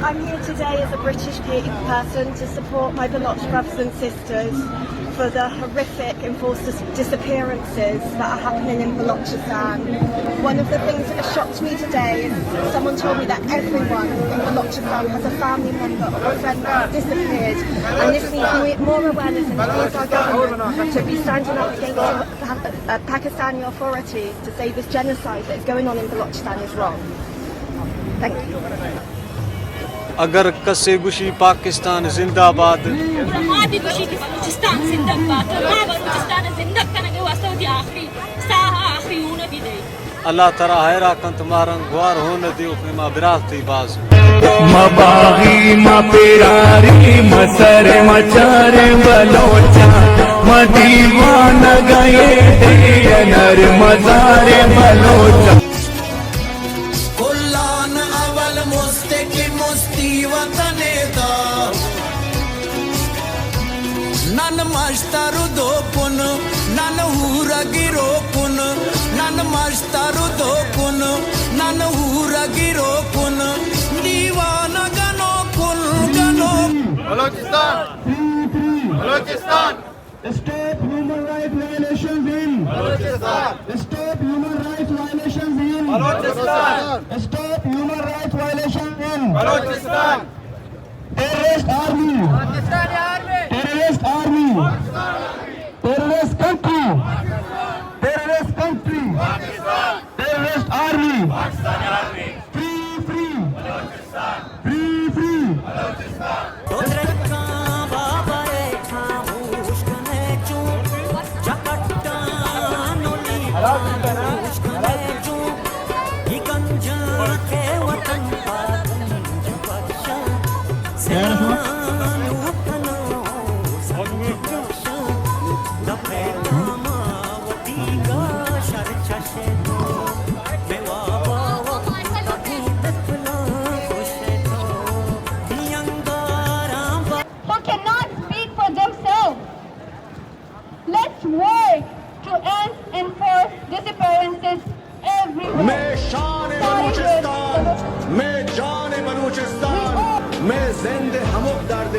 I'm here today as a British pe-, person to support my Baloch brothers and sisters for the horrific enforced dis-, disappearances that are happening in Balochistan. One of the things that shocked me today is someone told me that everyone in Balochistan has a family member or a friend that has disappeared, and this needs more, more awareness, and it needs our government to be standing up against the, uh, Pakistani authorities to say this genocide that is going on in Balochistan is wrong. Thank you. اگر کسے گوشی پاکستان زندہ باد۔ ما دی گوشی کہ بلوچستان زندہ باد۔ ما بلوچستان زندہ کنگے واسطہ وتی آخری ساہ، آخری ہون بھی دئی۔ اللہ ترا حیرا کنت، مارن گوار ہون دیو، ما برات تئی باز۔ ما باغی، ما پیراری، ما سر، ما چار بلوچا، ما دیوانہ گئے دے نر مزار بلوچا۔ کلان اول مست کہ مستی وطن دا۔ نن مشتر دو کن، نن ہور گرو کن، نن مشتر دو کن، نن ہور گرو کن، دیوانہ گنو کن گنو۔ بلوچستان! Balochistan! Stop human rights violations in Balochistan. Stop human rights violations in Balochistan. Stop human rights violations in Balochistan. Terrorist army. Pakistani army. Terrorist army. Terrorist country. Terrorist country. Terrorist army. Free, free. Free, free. تو درکاں بابا ءِ خاموش کن ئے چوں، چہ کٹان ءُ لیکان گوش کن ئے چوں، اے گنجاں کہ وطن پہ گنج بخشاں، زندان ءُ کناں سنج کشاں، دپ ءِ تاما وتیگا شر چش ئے تو، بے وابا وقت تئی دپلاں خوش ئے تو۔ Who cannot speak for themselves. Let's work to end enforced disappearances everywhere. مئے شان بلوچستان، مئے جان بلوچستان، مئے زند ہمک درد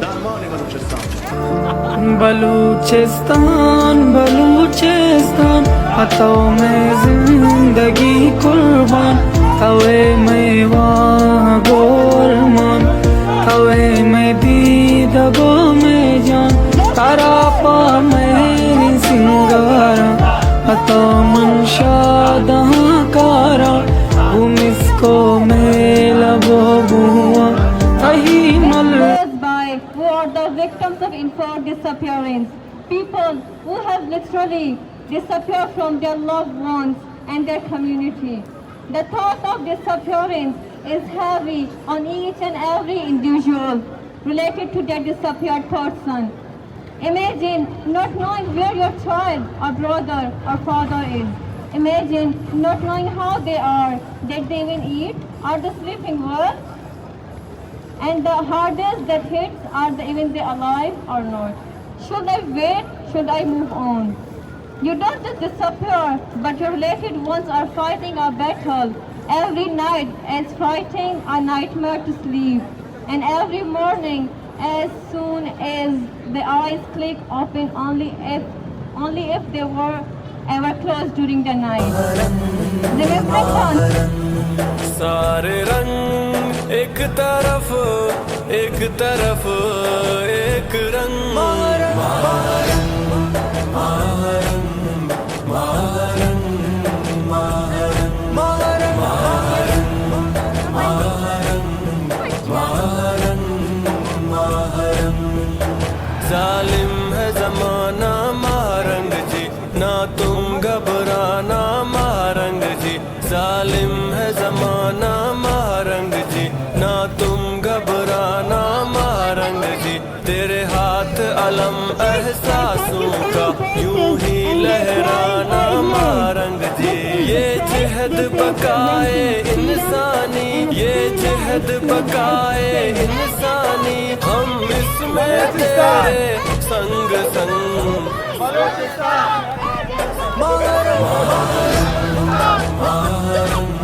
درمان بلوچستان۔ بلوچستان، بلوچستان، پہ تو مئے زندگی قربان، تو ئے مئے واہگ ءُ ارمان، تو ئے مئے دیدگ ءُ مئے جان، ترا پہ مئے سنگاراں، پہ تو من شاداں کاراں، گوں مسک ءُ مئے لب ءُ بوہاں، تئی مل۔ By who are the victims of enforced disappearance, people who have literally disappeared from their loved ones and their community. The thought of disappearance is heavy on each and every individual related to their disappeared person. Imagine not knowing where your child or brother or father is. Imagine not knowing how they are, did they even eat, are they sleeping well? And the hardest that hits, are they even they alive or not? Should I wait? Should I move on? You don't just disappear, but your related ones are fighting a battle every night, as fighting a nightmare to sleep. And every morning, as soon as the eyes click open, only if, only if they were ever closed during the night. Remember once. سارے رنگ ایک طرف، ایک طرف ایک رنگ۔ ماہ رنگ، ماہ رنگ، ماہ رنگ، ماہ رنگ۔ ماہ رنگ، ماہ رنگ، ماہ رنگ، ماہ رنگ۔ ظالم ہے زمانہ ماہ رنگ جی، نہ تم گھبرانا ماہ رنگ جی۔ ظالم ہے زمانہ ماہ رنگ جی، نہ تم گھبرانا ماہ رنگ جی۔ تیرے ہاتھ علم احساسوں کا یوں ہی لہرانا ماہ رنگ جی۔ یہ جہد بقائے انسانی، یہ جہد بقائے انسانی، ہم اس میں تیرے سنگ سنگ۔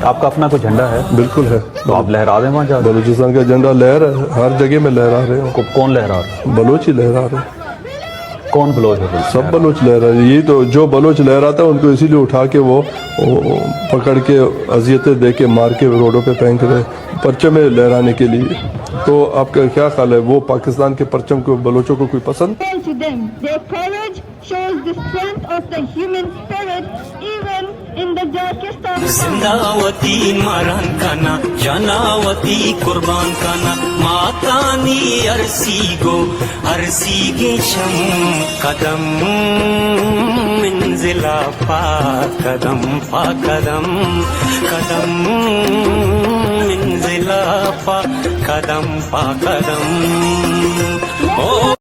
आपका अपना कोई झंडा है? बिल्कुल है। तो आप लहरा दें वहाँ जाकर। बलूचिस्तान का झंडा लहरा है, हर जगह में लहरा रहे हैं। को-, कौन लहरा रहे हैं? बलोच ही लहरा रहे हैं। कौन बलोच है? सब बलोच लहरा रहे हैं। ये तो जो बलोच लहराता है, उनको इसीलिए उठा के वो, वो पकड़ के, अजियतें दे के, मार के रोडों पे फेंक रहे हैं, परचमें लहराने के लिए। तो आपका क्या ख्याल है, वो पाकिस्तान के परचम को बलोचों को कोई पसंद? Hail to them. Their courage shows the strength of the human spirit even in the darkest of times. زندہ وتی ماران کنا، جانا وتی قربان کنا، ماتانی ارسی گو، ارسی گے شم، قدم منزلا پا قدم پا قدم، قدم منزلا پا قدم پا قدم۔ او